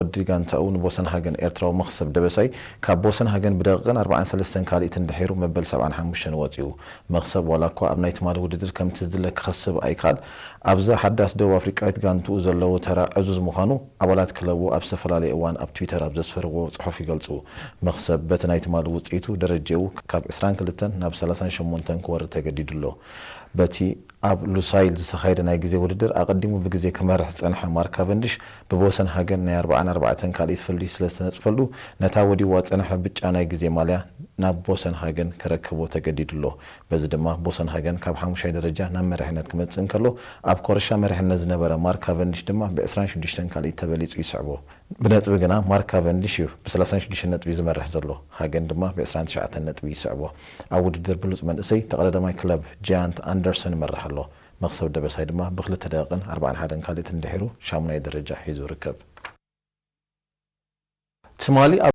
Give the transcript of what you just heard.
ወዲ ጋንታኡ ንቦሰንሃገን ኤርትራዊ መኽሰብ ደበሳይ ካብ ቦሰንሃገን ብደቂቕን ኣርባዓን ሰለስተን ካልኢትን ድሒሩ መበል ሰብዓን ሓሙሽተን ወጺኡ። መኽሰብ ዋላ እኳ ኣብ ናይ ትማሊ ውድድር ከምቲ ዝድለ ክኸስብ ኣይከኣል፣ ኣብዛ ሓዳስ ደቡብ ኣፍሪቃዊት ጋንትኡ ዘለዎ ተራ ዕዙዝ ምዃኑ ኣባላት ክለቡ ኣብ ዝተፈላለየ እዋን ኣብ ትዊተር ኣብ ዘስፈርዎ ጽሑፍ ይገልጹ። መኽሰብ በቲ ናይ ትማሊ ውጽኢቱ ደረጃኡ ካብ ዕስራን ክልተን ናብ ሰላሳን ሸሞንተን ክወርድ ተገዲዱ ኣሎ። በቲ ኣብ ሉሳይል ዝተኻየደ ናይ ግዜ ውድድር ኣቐዲሙ ብግዜ ክመርሕ ዝጸንሐ ማርክ ካቨንዲሽ ብቦሰን ሃገን ናይ ኣርባዓን ኣርባዕተን ካልኢት ፍልልይ ስለ ዝተነጽፈሉ፣ ነታ ወዲዋ ዝጸንሐ ብጫ ናይ ግዜ ማልያ ናብ ቦሰን ሃገን ክረክቦ ተገዲዱ ኣሎ። በዚ ድማ ቦሰን ሃገን ካብ ሓሙሻይ ደረጃ ናብ መሪሕነት ክመጽእ እንከሎ፣ ኣብ ኮረሻ መሪሕነት ዝነበረ ማርክ ካቨንዲሽ ድማ ብ ዕስራን ሽዱሽተን ካልኢት ተበሊጹ ይስዕቦ። ብነጥቢ ግና ማርክ ካቨንዲሽ እዩ ብ ሰላሳን ሽዱሽተን ነጥቢ ዝመርሕ ዘሎ። ሃገን ድማ ብ ዕስራን ትሽዓተን ነጥቢ ይስዕቦ። ኣብ ውድድር ብሉጽ መንእሰይ ተቐዳዳማይ ክለብ ጃያንት ኣንደርሰን ይመርሕ ኣሎ። መኽሰብ ደበሳይ ድማ ብክልተ ደቂቕን ኣርባዓን ሓደን ካልኢትን ድሒሩ ሻሙናይ ደረጃ ሒዙ ይርከብ። ትማሊ